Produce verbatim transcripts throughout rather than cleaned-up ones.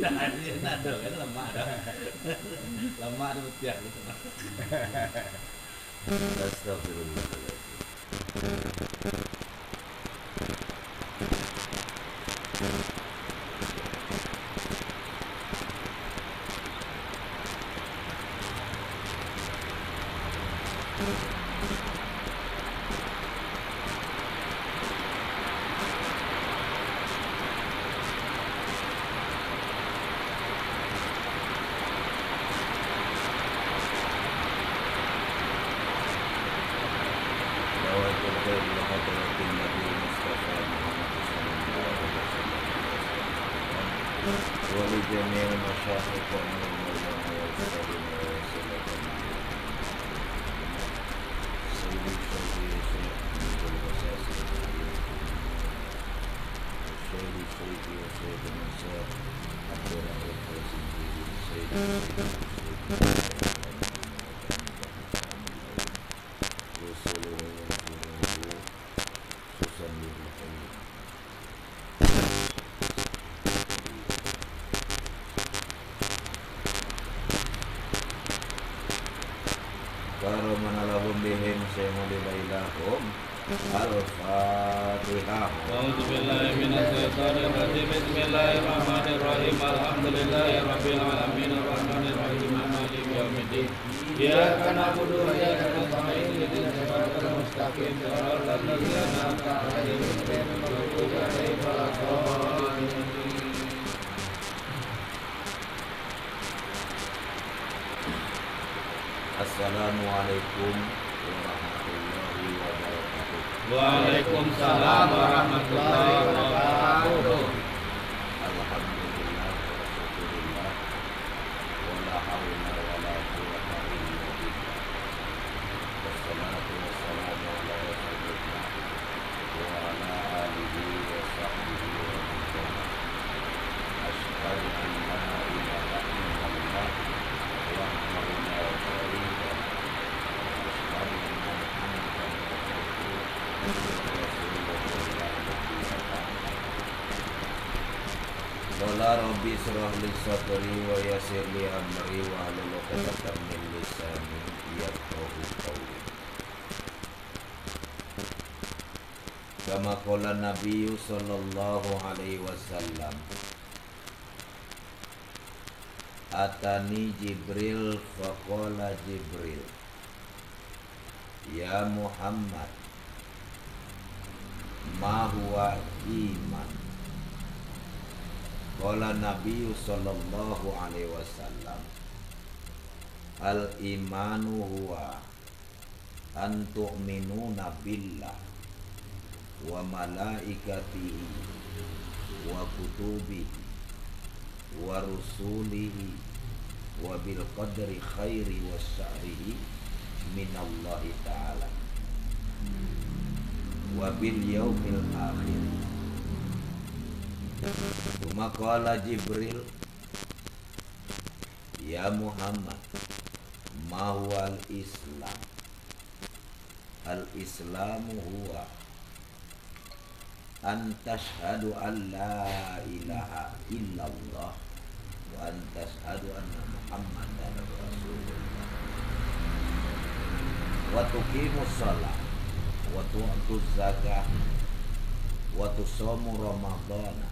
Ado kan lamak dah. Lamak ado putiah gitu. Astagfirullahaladzim. ولجميع المشايخ والمولى والمولى والمولى. سيدي شيخي شيخ أبي العباس، سيدي شيخي شيخي شيخ عبد الرحيم الحسين، سيدي شيخي شيخ رسوله وغيره خصوصا للرحيم. كرما لهم بهم سيما لبيلهم. الفاتحة. أعوذ بالله من الشيطان الرجيم. بسم الله الرحمن الرحيم. الحمد لله رب العالمين. الرحمن الرحيم. مالك يوم الدين. إياك نعبد وإياك نستعين. اهدنا الصراط المستقيم. صراط الذين أنعمت عليهم غير المغضوب عليهم ولا الضالين. Assalamualaikum warahmatullahi wabarakatuh. Waalaikumsalam warahmatullahi wabarakatuh. Alhamdulillah, wa syukurillah, wa la haula wa la quwwata illa billah. Wassalatu wassalamu ala rasulillah, wa ala alihi wa sahbihi wa man walah. Asyhadu an la ilaha illallah wahdahu la syarika lah. Wa asyhadu anna Muhammadan abduhu wa rasuluh la nabiyya ba'dah. Qala rabbi israh li sadri wa yassir li amri wahlul uqdatam min lisani yafqahu qawli. Kama qala Nabiyyu sallallahu alaihi wasallam, atani Jibril faqala Jibril, "Ya Muhammad, ma huwa iman?" Qala Nabiyyu sallallahu alaihi wasallam, "Al imanu huwa an tu'minuna billah wa malaikatihi wa kutubihi wa rusulihi wa bil qadri khairi wa syarrihi minallahi ta'ala wa bil yaumil akhir." Tsumma qala Jibril, "Ya Muhammad, ma huwal Islam?" Al-Islamu huwa an tashhadu an la ilaha illallah wa an tashhadu anna Muhammadan Rasulullah. Wa tuqimus shalah, wa tu'tuz zakah, wa tusomu Ramadana,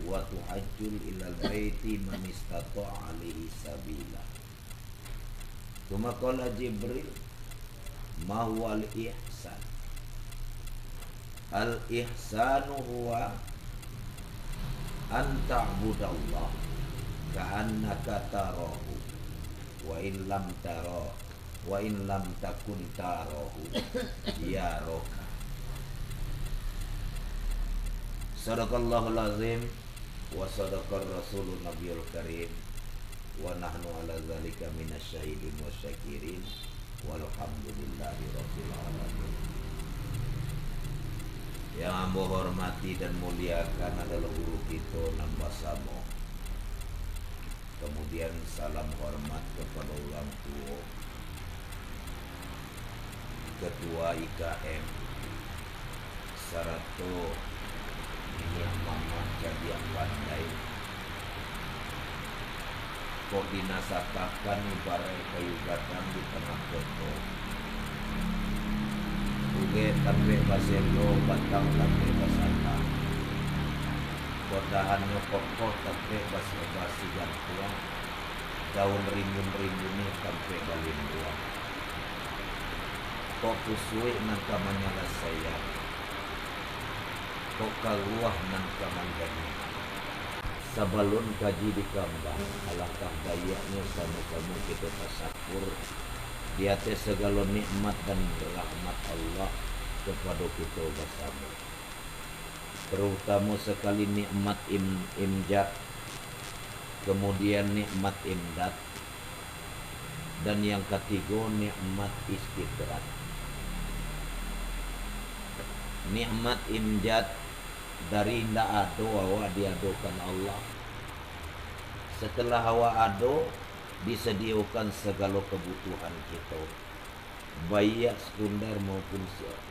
wa tuhajjul ilal baiti man istata'a ilaihi sabila. Tsumma qala Jibril, "Ma huwal ihsan?" Al-ihsanu huwa an ta'budallaha ka'annaka tarahu, wa in lam tara, wa in lam takun tarahu, yaraka. Sadaqallahul azim, wa sadaqar rasulun nabiyul karim, wa nahnu ala zalika minasy syahidin wasyakirin, walhamdulillahi rabbil alamin. Yang ambo hormati dan muliakan adalah guru kito nan basamo. Kamudian, salam hormat kapado urang tuo, Ketua I K M, sarato niniak mamak cadiak pandai, Kok dinasakahkan ibaraik kayu gadang di tangah koto. Ugek tampek baselo, batang tampek basatang. Kok dahannyo kokoh tampek bas-, basigantuang, daun rimbun-rimbun ni tampek balinduang. Kok kusuik nan ka manyalasaian, kok karuah nan ka manjanihan. Sabalun kaji dikambang, alangkah baiaknyo samo-samo kito tasakur di ateh sagalo nikmat dan rahmat Allah kapado kito basamo. Tarutamo sakali nikmat im-, imjad, kamudian nikmat imdad, dan yang katigo nikmat istidrak. Nikmat imjad, dari indak ado awak diadokan Allah. Setelah awak ado, disadiokan sagalo kabutuhan kito, baiak sekunder maupun se-,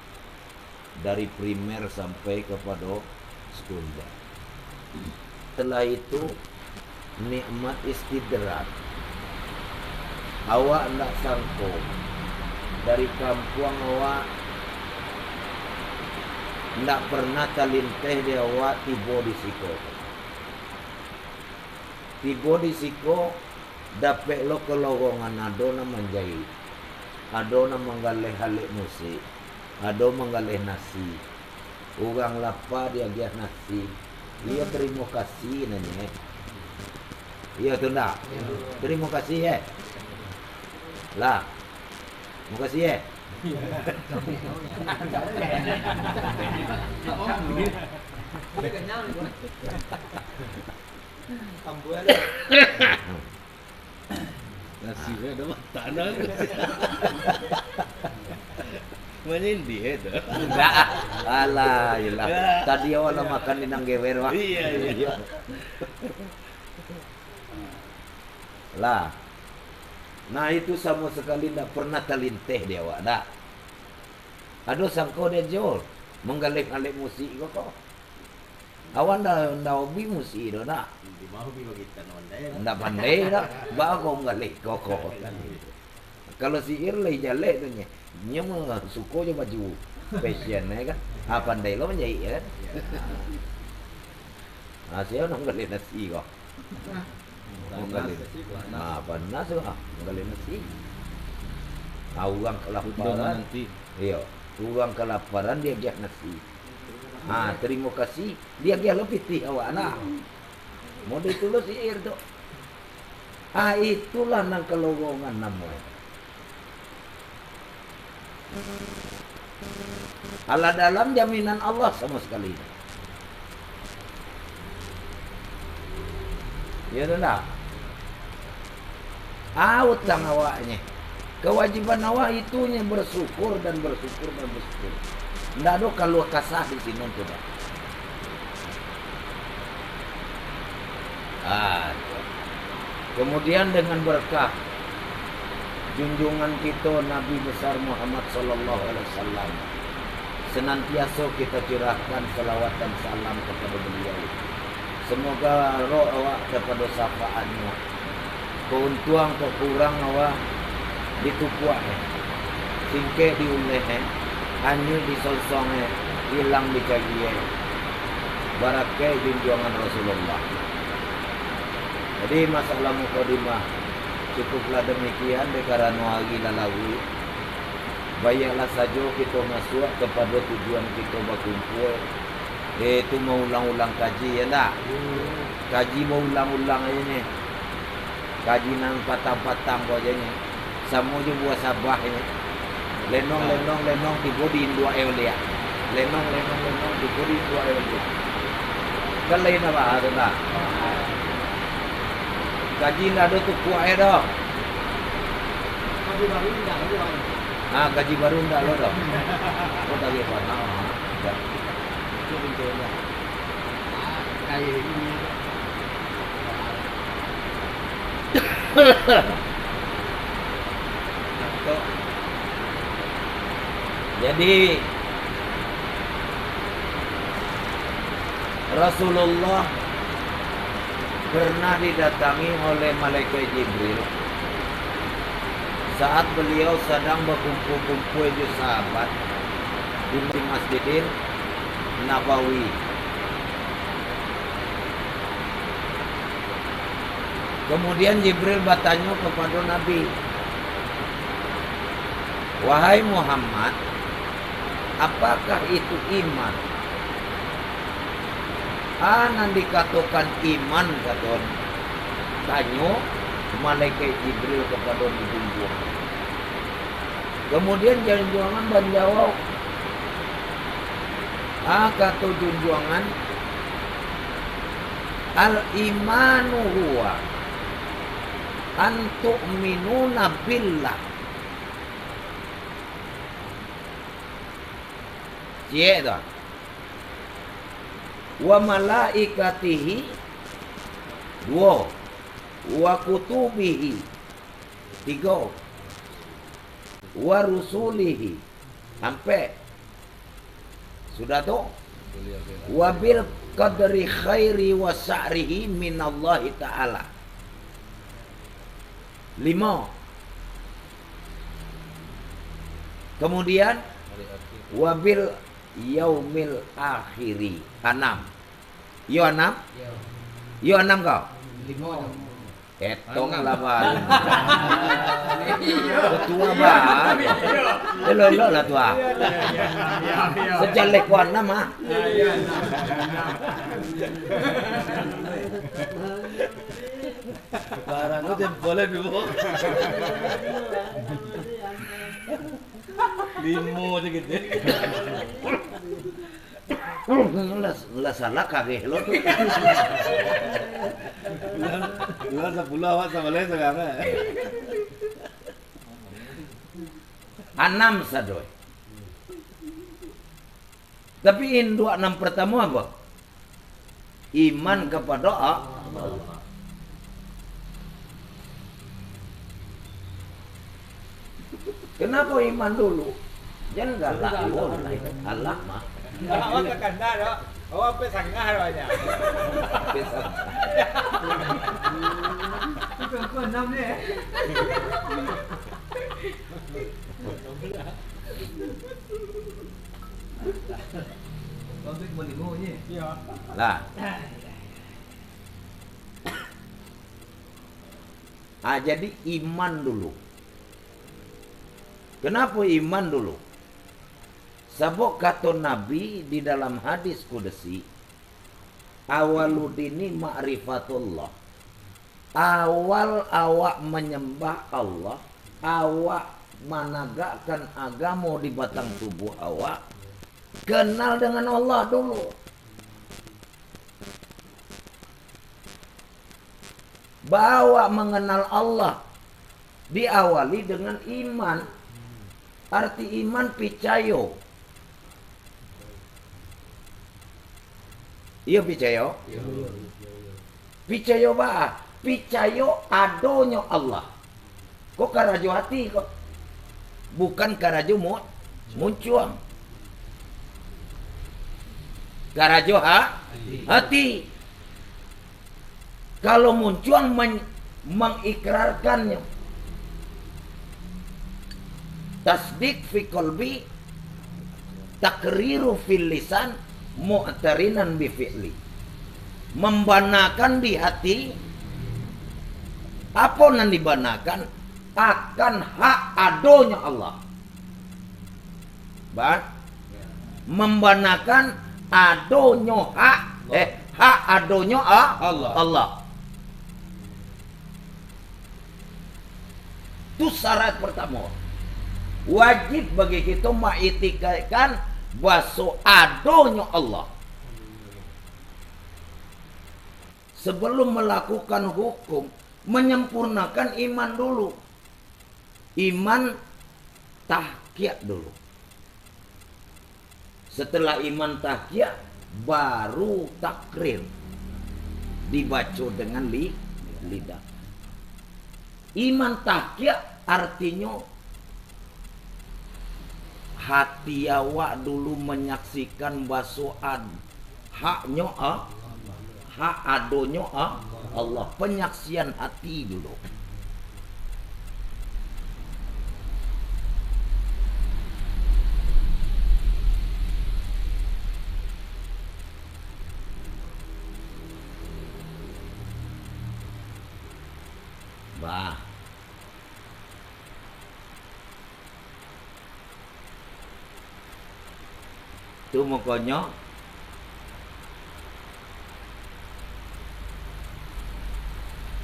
dari primer sampai kapado sekunder. Setelah itu, nikmat istidrak. Awak ndak sangko, dari kampuang awak ndak pernah talinteh di awak tibo di siko. Tibo di siko, dapek lo ka lowongan, ado nan manjaik, ado nan manggaleh alek musik, ado manggaleh nasi. Urang lapa diagiah nasi, iyo tarimo kasih nanye. Iyo tu ndak? Tarimo kasih, eh? Lah. Makasih, eh? Nasi ado matak dah. Manyindia tu. Ndak. Alah, iyolah. Tadi awak lah makan di nan gewer, wah. Iyo, iyo. Lah. Nah, itu samo sakali ndak pernah talinteh di awak, ndak. Ado sangko dek Jol, manggaleh-ngaleh musik ko, ko. Awak ndak, ndak hobi musik doh, ndak. Ndak pandai doh. Baa ko manggaleh ko, ko. Kalau siir lai jaleh tu nyo. Nyo mah suko jo baju fashion, ya kan. Ah, pandai lo manjaik, ya kan. Ah, sia nan manggaleh nasi ko. Manggaleh. Ah, panas tu, ah, manggaleh nasi. Ah, urang kalaparan. Iyo, urang kalaparan diagiah nasi. Ah, tarimo kasih, diagiah lo pitih awak nah. Model tu lo siir tu. Ah, itulah nan kalowongan namonyo. Alah dalam jaminan Allah samo sakali. Iyo tu ndak? Ah, utang awaknyo. Kawajiban awak itunyo bersyukur dan bersyukur dan bersyukur. Ndak ado kaluah kasah di siko tu doh. Ah, tu. Kemudian dengan berkah junjungan kito Nabi Besar Muhammad sallallahu alaihi wasallam, senantiaso kita curahkan salawat dan salam kepada beliau. Semoga roh awak dapado syafaatnyo. Kauntuang kakurang awak ditupuak e, singkek diuleh e, anyuik disonsong e, ilang dicari e. Barakaik junjuangan Rasulullah. Jadi, masalah mukadimah cukuplah demikian, dek karano ari lah laruik. Baiaklah sajo kito masuak kapado tujuan kito bakumpua, yaitu maulang-ulang kaji, ya ndak? Kaji baulang-ulang aja nyo. Kaji nan patang-patang ko aja nyo. Samo jo buah sabah nyo. Lenong, lenong, lenong, tibo di induak e baliak. Lenong, lenong, lenong, tibo di induak e baliak. Kan lain apo tu ndak? Kaji ndak ado tupuak e doh. Kaji baru ndak ado. Ah, kaji baru ndak ado doh. Kok dari panau, ah. Ndak. Itu pintu ndak. Jadi, Rasulullah pernah didatangi oleh malaikat Jibril saat beliau sadang bakumpua-kumpua jo sahabat di Masjidil Nabawi. Kemudian Jibril batanyo kapado Nabi, "Wahai Muhammad, apakah itu iman?" "A nan dikatokan iman?" kato, tanyo malaikat Jibril kapado junjuangan. Kemudian junjuangan manjawauk, "A," kato junjuangan, "al-imanu huwa an tu'minuna billah." Ciek tu. "Wa malaikatihi," duo. "Wa kutubihi," tigo. "Wa rusulihi," ampek. Sudah tu, "wa bil qadri khairi wa syarrihi minallahi ta'ala," limo. Kemudian, "wa bil yaumil akhiri," anam. Yo anam? Yo anam ko? Limo. Etong lah baru. Ketua baru. Elok-elok lah tua. Sejaleh ko anam, ah. Barang tu tempo lah dulu. Limo je gitu. Lah, lah salah kageh lo tu. Lah, lah sapuluah awak sabaleh sakarang. Anam sadoi. Tapi induak nan partamo apo? Iman kapado A-, Allah. Kenapa iman dulu? Jangan galak dulu, Allah mah. Awak ka kanda, dok. Awak ampek sangah, dok, nya. Ampek sangah. Itu aku enam ni. Lah. Ah, jadi iman dulu. Kenapa iman dulu? Sabab kato Nabi di dalam hadis kudusi, "Awaludini ma'rifatullah." Awal awak manyambah Allah, awak managakkan agamo di batang tubuah awak, kenal dengan Allah dulu. Baa awak manganal Allah, diawali dengan iman. Arti iman picayo. Iyo, picayo? Picayo baa? Picayo adonyo Allah. Ko karajo hati ko. Bukan karajo mu-, muncuang. Karajo ha-, hati. Kalau muncuang men-, mengikrarkannyo. Tasdik fi qalbi, takriru fil lisan, mu'tarinan bi fi'li. Mambanakan di hati, apo nan dibanakan? Akan hak adonyo Allah. Ba-, mambanakan adonyo hak, eh, hak adonyo a-, Allah. Allah. Tu syarat partamo. Wajib bagi kito maitikadkan baso adonyo Allah. Sebelum melakukan hukum, menyempurnakan iman dulu. Iman tahqiq dulu. Setelah iman tahqiq, baru takrir. Dibaco dengan li-, lidah. Iman tahqiq artinyo, hati awak dulu manyaksikan baso ad-, haknyo a-, Hak adonyo a-, Allah. Penyaksian hati dulu. Bah. Tu mukonyo,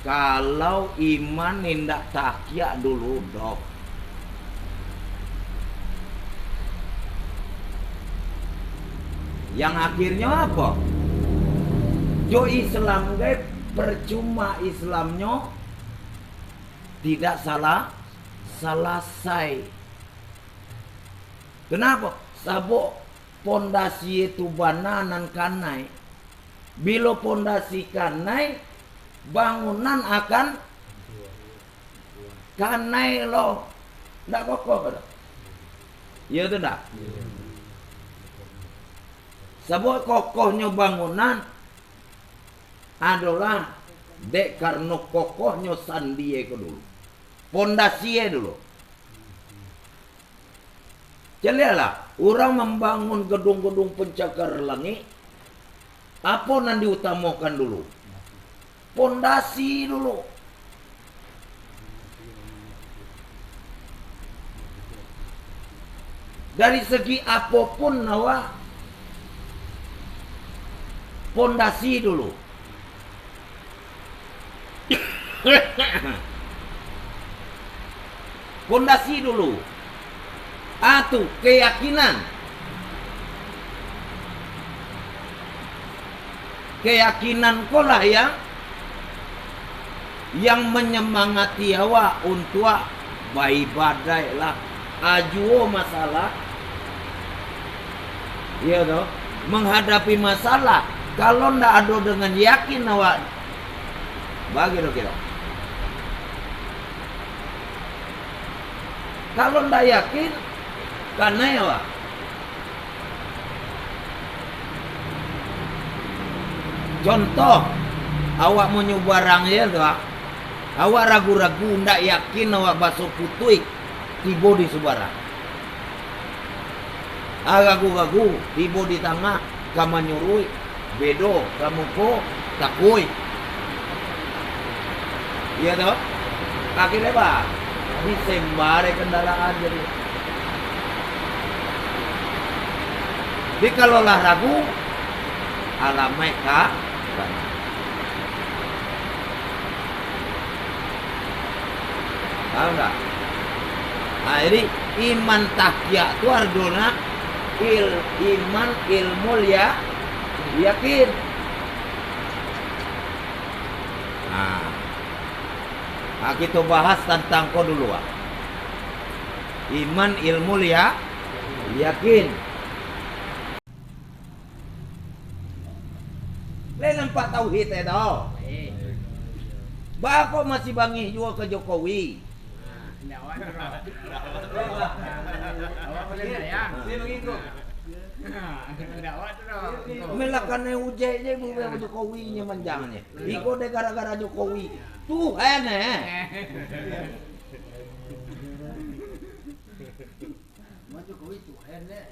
kalau iman indak takiak dulu doh, yang akhirnyo apo? Jo Islam gai percuma Islamnyo tidak salah, salasai. Kenapa? Sabab pondasi itu bana nan kanai. Bilo pondasi kanai, bangunan akan kanai lo. Ndak kokoh ka doh? Iyo tu ndak? Sabab kokohnyo bangunan adolah dek karano kokohnyo sandie ko dulu. Pondasie dulu. Caliaklah, urang mambangun gedung-gedung pencakar langik, apo nan diutamokan dulu? Pondasi dulu. Dari segi apo pun awak, pondasi dulu. Pondasi dulu. A tu, keyakinan. Keyakinan ko lah yang, yang manyamangati awak untuak baibadaiklah. A juo masalah. Iyo tu. Manghadapi masalah, kalau ndak ado dengan yakin awak, bagi tu kiro. Kalau ndak yakin, kanai awak. Contoh, awak manyubarang je tu, ah. Awak ragu-ragu, ndak yakin awak baso putuih, tibo di subarang. Ah, ragu-ragu, tibo di tangah, ka manyuruik, bedo, ka muko, takuik. Iyo tu? Akhirnyo, bah, disemba dek kendaraan jadi. Jadi, kalau lah ragu, alamaik ka bana. Paham ndak? Nah, jadi iman tahqiq tu artinyo il-, iman ilmu ya-, yakin. Nah, nah, kito bahas tantang ko dulu, ah. Iman ilmu ya-, yakin. Lai nampak tauhid e tu? Baa kok masih bangih juo ka Jokowi? Malah kanai ujek je, bukan Jokowi nyo manjang nyo. Iko dek gara-gara Jokowi. Tuhan e.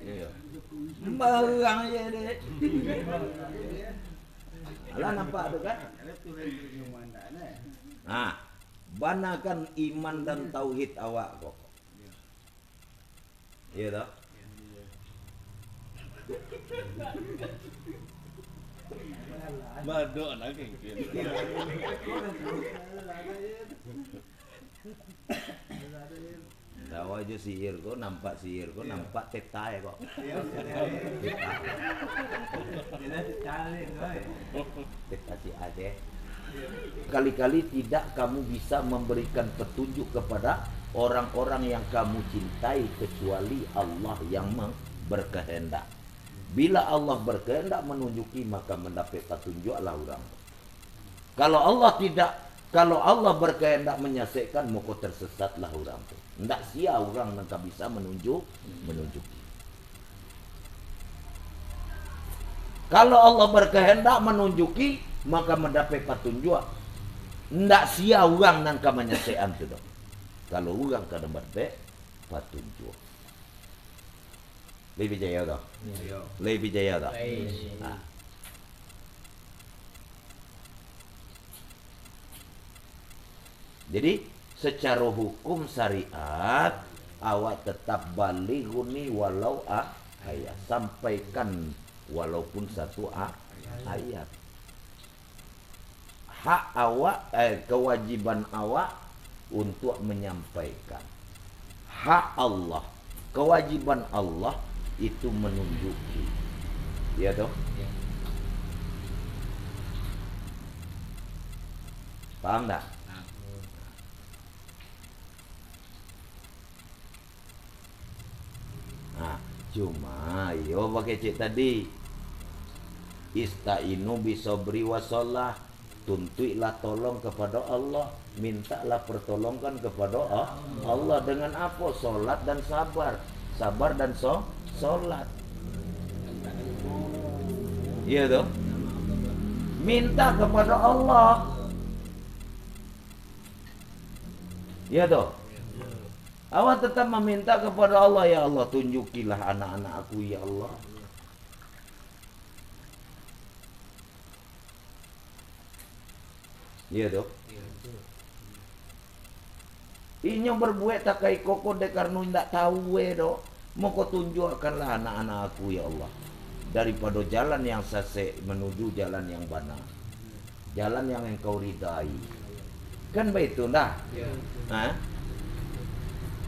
Iyo. Sembarang je dek. Alah nampak tu kan? Nah, banakan iman dan tauhid awak ko. Iyo toh? Badok nak kengken. Dawa jo sihir ko, nampak sihir ko, nampak teta e ko. Teta. Teta si Aceh. Kali-kali tidak kamu bisa memberikan petunjuk kepada orang-orang yang kamu cintai kecuali Allah yang mem-, berkehendak. Bila Allah berkehendak menunjuki, maka mendapat petunjuklah urang tu. Kalau Allah tidak, kalau Allah berkehendak menyasekkan, maka tersesatlah urang tu. Ndak sia urang nan ka bisa menunjuk-, menunjuki. Kalau Allah berkehendak menunjuki, maka mandapek patunjuak. Ndak sia urang nan ka manyasekan tu doh, kalau urang ka mandapek patunjuak. Lai picayo tu? Iyo. Lai picayo tu? Lai. Nah. Jadi, secara hukum syariat, awak tetap balighuni walau a-, ayat. Sampaikan walaupun satu a-, ayat. Hak awak, eh, kewajiban awak untuk menyampaikan. Hak Allah, kewajiban Allah itu menunjuki. Iya toh? Iya. Paham tak? Paham. Nah, cuma iyo bakecek tadi. Ista'inu bisobri wasolah. Tuntuiklah tolong kepada Allah. Mintalah pertolongan kepada A-, Allah. Dengan apa? Solat dan sabar. Sabar dan so-, solat. Iya toh? Minta kepada Allah. Iya toh? Awak tetap meminta kepada Allah, "Ya Allah, tunjukilah anak-anak aku, ya Allah." Iya toh? Inyo berbuek takai koko dek karano indak tahu we doh. Moko tunjuakkanlah anak-anak aku, ya Allah, daripado jalan yang sasek manuju jalan yang bana. Jalan yang Engkau ridai. Kan baitu ndak? Iya. Ha?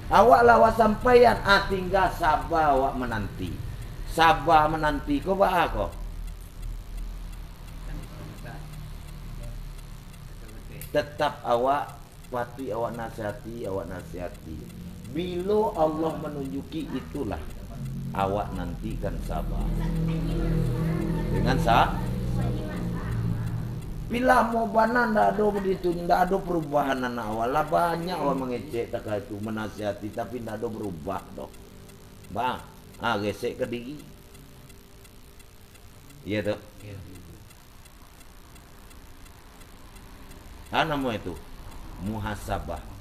Awak lah awak sampaian, ah, tingga saba awak mananti. Saba mananti ko baa ko? Tetap awak patuik awak nasihati, awak nasihati. Bilo Allah manunjuki, itulah awak nantikan saba. Dengan sa-, pi lamo bana ndak ado ditu, ndak ado perubahan anak awak. Lah banyak awak mangecek takah itu, manasihati, tapi ndak ado berubah doh. Bang, ah, gesek ka diri. Iya toh? Iya. Ah, namo itu? Muhasabah.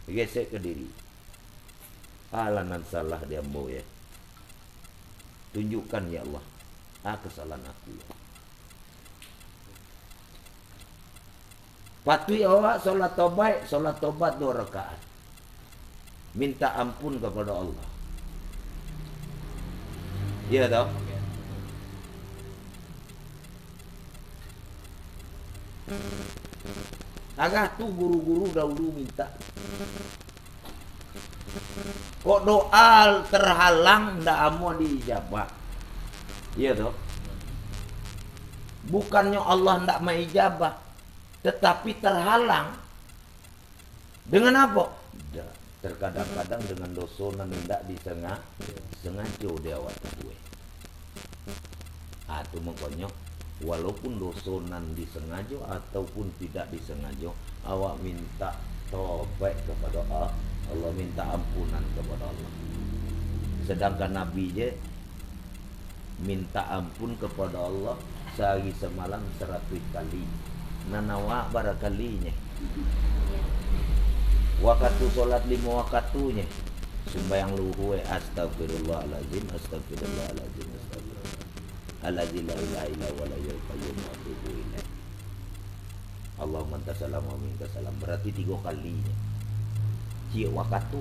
Gesek ka diri. Alah, nan salah di ambo, ya. Tunjukkan, ya Allah. Ah, kesalahan aku, ya. Patuik awak solat tobaik, solat tobat duo rakaat. Minta ampun kepada Allah. Iya toh? Agak tu guru-guru dahulu minta. Kok doa terhalang, ndak amuah diijabah. Iya toh? Bukannyo Allah ndak maijabah, tetapi terhalang. Dengan apo? Da-, terkadang-kadang dengan doso nan indak disenga-, sengajo di awak tabuek. Ah, tu mangkonyo, walaupun doso nan disengajo ataupun tidak disengajo, awak minta tobaik kepada A-, Allah, minta ampunan kepada Allah. Sedangkan Nabi je minta ampun kepada Allah sahari samalam saratuih kali. Nan awak bara kalinyo? Wakatu solat limo wakatunyo. Sumbayang luhur, eh, astagfirullahalazim, astagfirullahalazim, astagfirullahalazim. Allazi la ilaha illa huwal hayyul qayyum wa atubu ilaih. Allahumma anta salam wa minka salam. Berarti tigo kali. Ciek wakatu.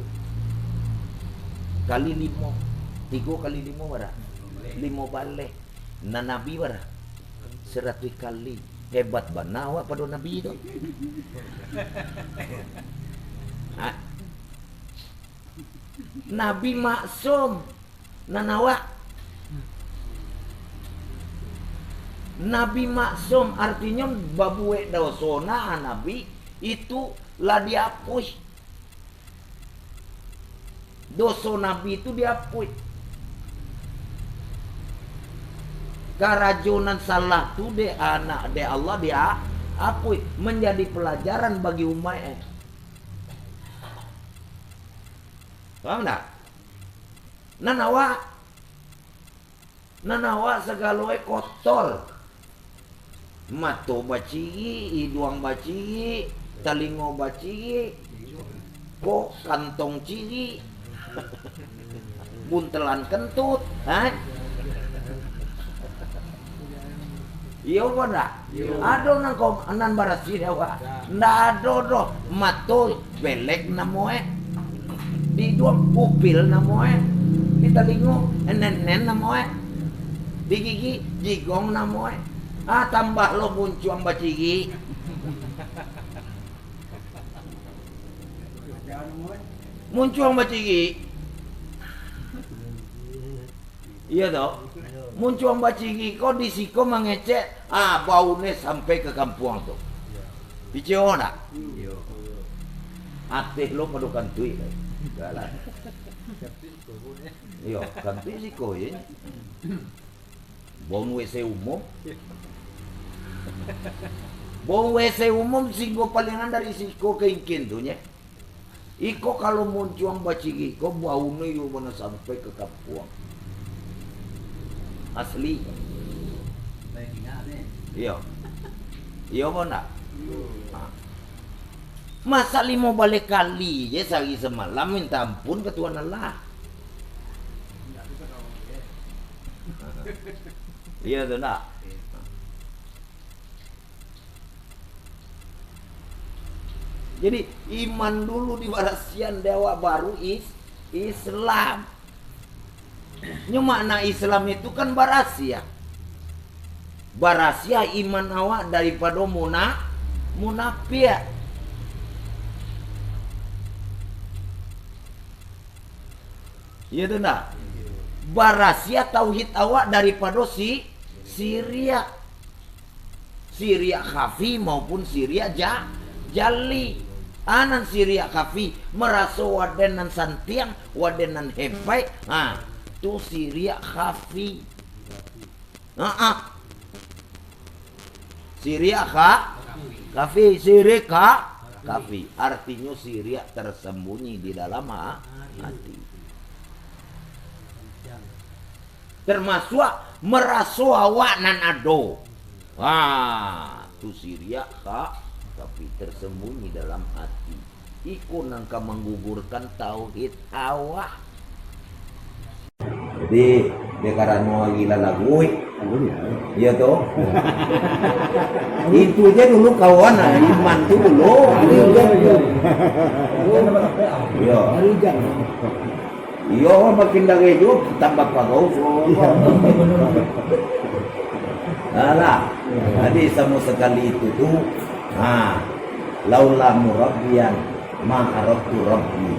Kali limo. Tigo kali limo bara? Limo baleh. Nan Nabi bara? Saratuih kali. Hebat bana awak pado Nabi tu. Ha? Nabi maksum. Nan awak, Nabi maksum, artinyo babuek doso, nah, Nabi itu lah diapuih. Doso Nabi itu diapuih. Karajo nan salah tu dek anak, dek Allah diapuih, menjadi pelajaran bagi umaik. Paham ndak? Nan awak Nan awak sagalo e kotor. Mato bacigik, iduang bacigik, talingo bacigik, ko kantong cigik, buntelan kentut, ha? Iyo ko ndak? Iyo. Ado nan ko, nan barasiah dek awak? Ndak. Ndak ado doh. Mato belek namo e. Di iduang upil namo e. Di talingo enenen namo e. Di gigi jigong namo e. Ah, tambah lo muncuang bacigik. Muncuang bacigik. Iyo toh? Muncuang bacigik ko di siko mangecek, ah, baunyo sampai ka kampuang tu. Picio ndak? Ateh lo pado kantuik lai. Galak. Iyo, kantuik siko, yo. Bong W C umum. Bong W C umum singgo palingan dari siko ka ingkin tu, nye. Iko kalau muncuang bacigik ko, baunyo iyo bana sampai ka kampuang. Asli. Iyo. Iyo, bana? Ha. Masa limo baleh kali je sahari samalam minta ampun ka Tuhan Allah? Iyo tu ndak? Jadi, iman dulu dibarasian dek awak, baru is-, Islam. Nyo makna Islam itu kan barasiah. Barasiah iman awak daripado muna-, munapiak. Iyo tu ndak? Barasiah tauhid awak daripado si-, siriak. Siriak khafi maupun siriak ja-, jali. A nan siriak khafi, maraso waden nan santiang, waden nan hebaik. Ha, tu siriak khafi. Ha, ha. Siriak kha-, khafi, siriak kha-, khafi. Artinyo siriak tersembunyi di dalam ha-, hati. Termasuk maraso awak nan ado. Ha, tu siriak kha-, khafi, tersembunyi dalam hati. Iko nan ka manggugurkan tauhid awak. Jadi, dek karano ari lah laguik. Iyo tu. Itu je dulu kawan, ah, iman tu dulu. Iyo. Iyo, makin dari juo tambah pagau. Alah. Jadi, samo sakali itu tu, ha, laula murabbiyan ma araftu rabbi.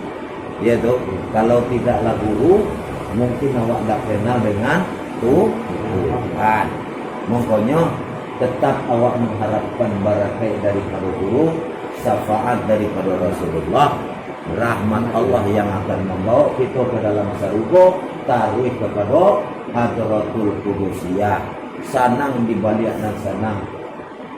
Iyo tu, kalau tidaklah guru, mungkin awak dak kenal dengan tu-, Tuhan. Mangkonyo, tetap awak mangharapkan barakaik daripado guru, syafaat daripado Rasulullah, rahmat Allah yang akan mambawa kito ka dalam sarugo, taruih kapado Hadratul Qudusiyah. Sanang di baliak nan sanang.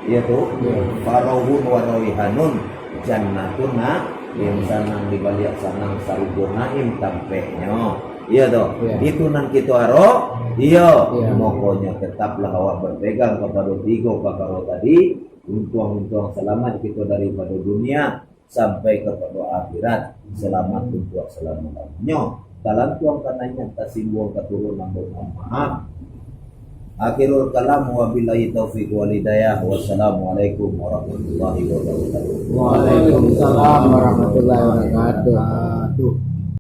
Iyo tu, iyo. Farauhun wa raihanun jannatun na'im, sanang di baliak sanang sarugo naim tampeknyo. Iyo tu. Iyo. Itu nan kito aro. Iyo. Iyo. Mangkonyo tetaplah awak berpegang kapado tigo pakaro tadi, untuang-untuang salamat kito daripado dunia, sampai kapado akhirat, salamat untuak salamo-lamonyo. Talantuang ka naiak, tasingguang ka turun, ambo mohon maaf. Akhirul kalam, wabillahi taufiq wal hidayah. Wassalamualaikum warahmatullahi wabarakatuh. Waalaikumsalam warahmatullahi wabarakatuh.